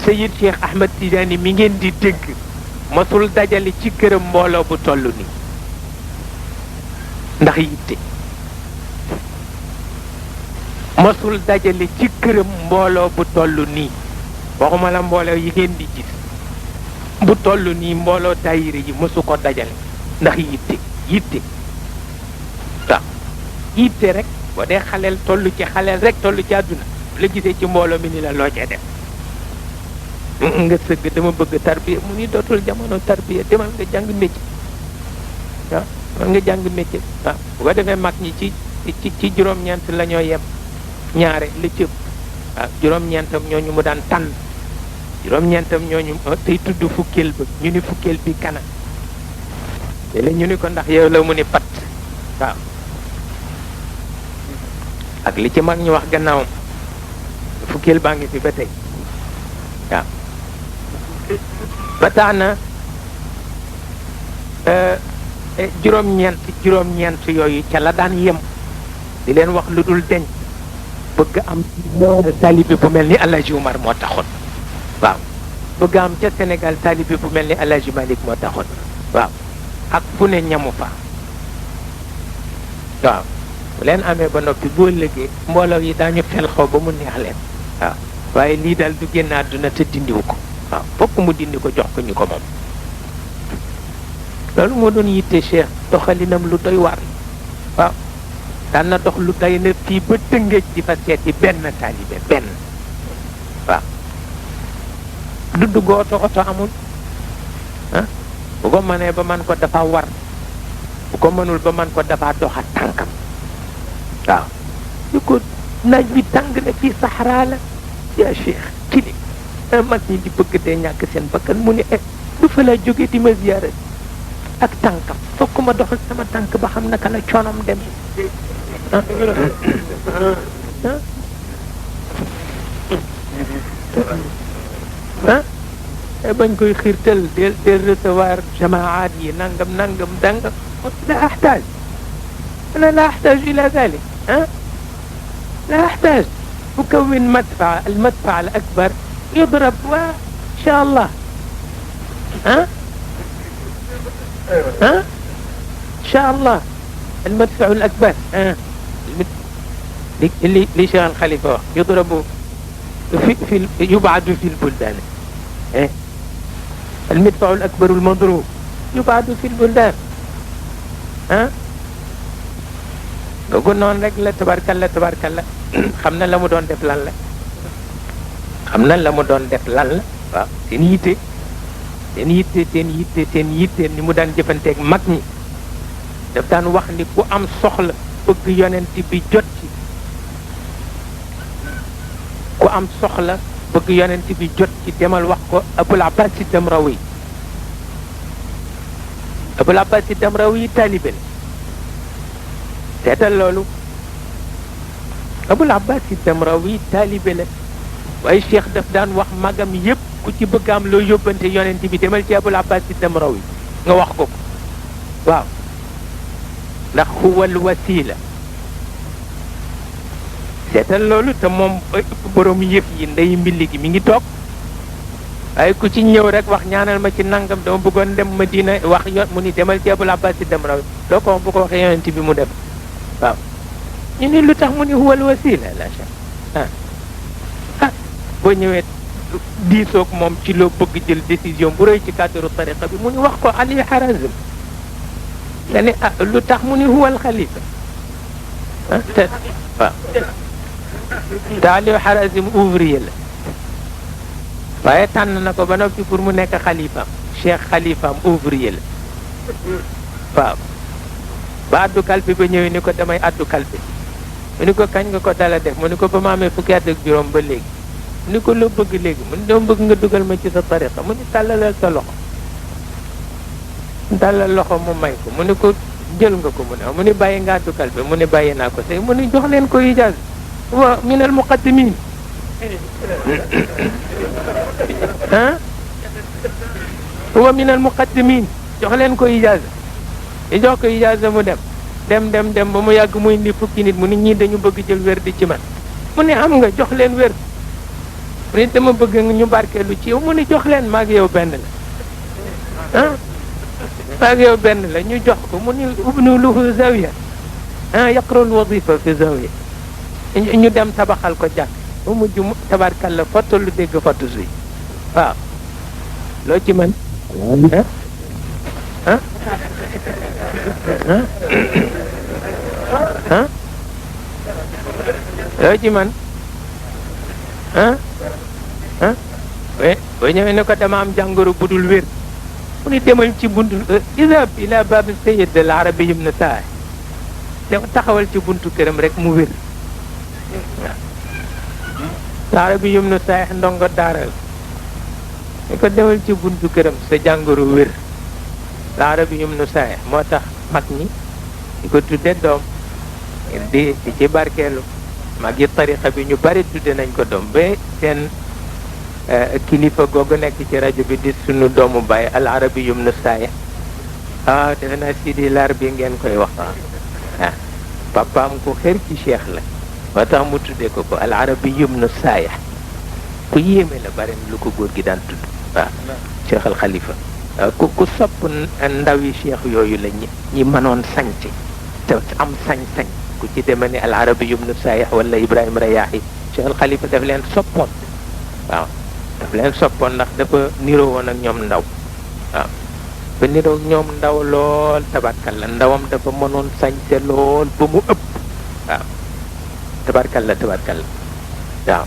Seyid Cheikh Ahmed Tidiane mi ngeen di dégg masul dajale ci këram mbooloo bu toll nii ndax yitte masul dajale ci këram mbooloo bu toll nii waxuma la mbooloo yi ngeen di gis bu toll nii mbooloo daayira yi mësu ko dajale ndax yitte waaw yitte rek boo dee xaleel toll ci xaleel rek toll ci àdduna la gisee ci mbooloo mi ni la loo cee def nga sëgg dama bëgg tarbiya mu ni dootul jamono tarbiya demal nga jàng métier waaw demal nga jàng métier waaw bu ko defee mag ñi ci juróom-ñeent la ñoo yem ñaare la cëpp waaw juróom-ñeentam ñooñu mu daan tànn juróom-ñeentam ñooñu tey tudd fukkeel ba ñu ni fukkeel bi kana léeg-léeg ñu ni ko ndax yow la mu ni pat waaw ak li ci mag ñu wax gannaawam fukkeel baa ngi fi ba tey waaw ba tax na juróom-ñeent yooyu ca la daan yem di leen wax lu dul deñ bëgg am talibé bu mel ni Alhaji Oumar moo taxoon waaw bëgg am ca Sénégal talibé bu mel ni Alhaji Malick moo taxoon waaw ak fu ne ñamu fa waaw bu leen amee ba noppi boo ëllëgee mbooloo yi daañu fel xaw ba mu neex leen waaw waaye lii daal du génn àdduna te dindiwu ko waaw fokk mu dindi ko jox ko ñu ko moom loolu moo doon yitte Cheikh doxalinam lu doy waar waaw daan na dox lu day na fii ba Tëngéej di fa seeti benn taalibe benn waaw du dugg oto amul ah bu ko mënee ba man ko dafa war bu ko mënul ba man ko dafa doxa tànkam waaw ñu ko naaj bi tàng na fii saxaraa la yaa Cheikh kili mag ñi di bëgg dee ñàkk seen bakkan mu ne du fa la jóge di ma ziyaara ak tànkam fokk ma doxal sama tànk ba xam naka la coonom dem bañ koy xiirtal del recevoir jamaat yi nangam danga la axtaaj ana la axtaaj ila dalik لا أحتاج أكون مدفع المدفع الأكبر يضرب وإن شاء الله إن شاء الله المدفع الأكبر اللي شيخ الخليفة يضرب يبعد في البلدان المدفع الأكبر المضروب يبعد في البلدان kooku noonu rek la tabarkalla xam na la mu doon def lan la waaw seen yitte ni mu daan jëfanteeg mag ñi daf daan wax ni ku am soxla bëgg yonent bi jot ci ku am soxla bëgg yonent bi jot ci demal wax ko Abul Abbas Damrawi Abul Abbas Damrawi taalibe la seetal loolu Abul Abbas Damrawi taalibe la waaye Cheikh daf daan wax magam yépp ku ci bëgg am loo yóbbante yonent bi demal ci Abul Abbas Damrawi nga wax ko waaw ndax huwal wasila seetal loolu te moom borom yëf yi ndey mbilli gi mi ngi toog waaye ku ci ñëw rek wax ñaanal ma ci nangam dama bëggoon dem Madina wax mu ni demal ci Abul Abbas Damrawi loo ko wax bu ko waxee yonent bi mu dem waaw ñu ni lu tax mu ni huwal wasila la boo ñëwee diisoog moom ci loo bëgg jël décision bu rëy ci cadre tariqa bi mu ni wax ko Ali Harazim nga ne lu tax mu ni huwal xalifa te waaw te Ali Harazim ouvrier la waaye tànn na ko ba noppi pour mu nekk xalifaam cheikh xalifaam ouvrier la waaw ba addu kalpe ba ñëwee ni ko damay addu kalpe mu ni ko kañ nga ko dala def mu ni ko ba ma amee fukki at ak juróom ba léegi mu ni ko loo bëgg léegi mu ni dama bëgg nga dugal ma ci sa tariqa mu ni tàllalal sa loxo tàllal loxo mu may ko mu ni ko jël nga ko mu ni bàyyi nga addu kalpe mu ni bàyyi naa ko tey mu ni jox leen ko ijaaz wa min al muqaddimin huwa min al muqaddimin jox leen ko ijaaz i jox ko ijaaza mu dem ba mu yàgg muy indi fukki nit mu ni ñii dañu bëgg jël wér di ci man mu ne am nga jox leen wér mu ne dama bëgg ñu barkeelu ci yow mu ne jox leen maag yow benn la ah maag yow benn la ñu jox ko mu ni ubnu lahu zawiya yaqra al wadifa fi zawiya ñu dem tabaxal ko jàkk ba mujj tabarkalla foto lu dégg foto suy waaw loo ci mën ah ah loo ci mën boo ñëwee ne ko dama am jàngoro budul wér mu ni demal ci buntu idhab ila bab sayyid al arabi ibn Saay dama taxawal ci buntu këram rek mu wér waaw arabi ibn Saay ndongo daaral ne ko demal ci buntu këram sa jàngoro wér arabi ibn Saay moo tax mag ñi di ko tudde doom di ci barkeelu mag yi tariqa bi ñu bari tudde nañ ko doom ba seen kilifa googu nekk ci rajo bi di sunu doomu baay al arabi yum nu saaya defe naa Sidi Lar bi ngeen koy wax papaam ko xër ci cheikh la moo tax mu tuddee ko al arabi yum nu saaya ku yéeme la bari lu ko góor gi daan tudd waaw cheikh al xalifa ku sopp ndawi cheikh yooyu la ñi mënoon sañci te am sañ-sañ ku ci deme ni al arabi yum nu saaya wala Ibrahima Rayaahi cheikh al xalifa daf leen soppoon waaw daf leen soppoon ndax dafa niroo woon ak ñoom ndaw waaw ba niroo ñoom ndaw lool tabarkalla ndawam dafa mënoon sañte lool ba mu ëpp waaw tabarkalla waaw